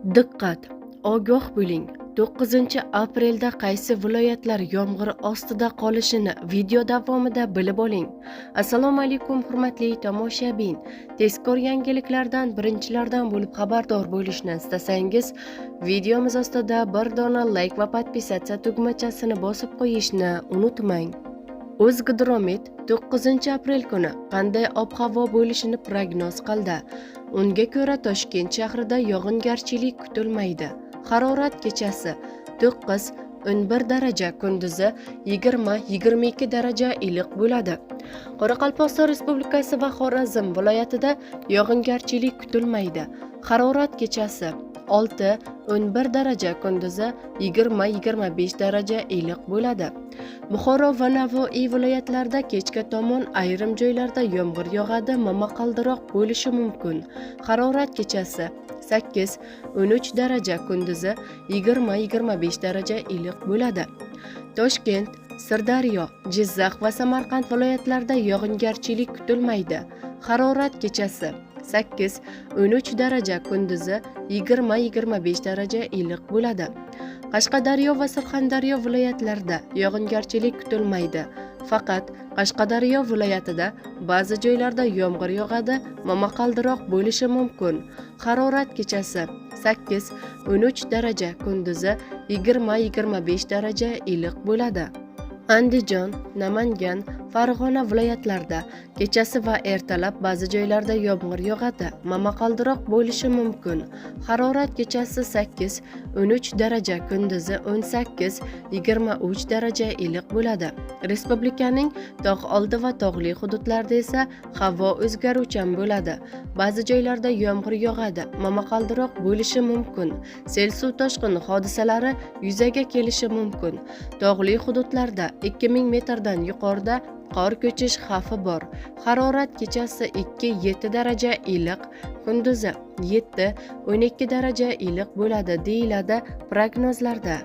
Diqqat! Ogoh bo'ling! 9-aprelda qaysi viloyatlar yomg'ir ostida qolishini video davomida bilib oling. Assalomu alaykum, hurmatli tomoshabin. Tezkor yangiliklardan birinchilardan bo'lib xabardor bo'lishni istasangiz, videomiz ostida bir dona like va подписаться tugmachasini bosib qo'yishni unutmang. O'zgidromet 9-aprel kuni qanday ob-havo bo'lishini prognoz qildi. Unga ko'ra, Toshkent shahrida yog'ingarchilik kutilmaydi. Harorat kechasi 9-11 daraja, kunduzi 20-22 daraja iliq bo'ladi. Qoraqalpog'iston Respublikasi va Xorazm viloyatida yog'ingarchilik kutilmaydi. Harorat kechasi 6-11 daraja, kunduzi 20-25 daraja iliq bo'ladi. Buxoro va Navoiy viloyatlarida kechga tomon ayrim joylarda yomg'ir yog'adi, momaqaldiroq bo'lishi mumkin. Harorat kechasi 8-13 daraja, kunduzi 20-25 daraja iliq bo'ladi. Toshkent, Sirdaryo, Jizzax va Samarqand viloyatlarida yog'ingarchilik kutilmaydi. Harorat kechasi 8-13 daraja, kunduzi 20-25 daraja iliq bo'ladi. Qashqadaryo va Surxondaryo viloyatlarida yog'ingarchilik kutilmaydi. Faqat Qashqadaryo viloyatida ba'zi joylarda yomg'ir yog'adi, momaqaldiroq bo'lishi mumkin. Harorat kechasi 8-13 daraja, kunduzi 20-25 daraja iliq bo'ladi. Andijon, Namangan, Farg'ona viloyatlarida kechasi va ertalab ba'zi joylarda yomg'ir yog'adi, momaqaldiroq bo'lishi mumkin. Harorat kechasi 8-13 daraja, kunduzi 18-23 daraja iliq bo'ladi. Respublikaning tog' oldi va tog'li hududlarida esa havo o'zgaruvchan bo'ladi. Ba'zi joylarda yomg'ir yog'adi, momaqaldiroq bo'lishi mumkin. Sel suv toshqin hodisalari yuzaga kelishi mumkin. Tog'li hududlarda 2000 metrdan yuqorida qor ko'chish xavfi bor. Harorat kechasi 2-7 daraja iliq, kunduzi 7-12 daraja iliq bo'ladi, deyiladi prognozlarda.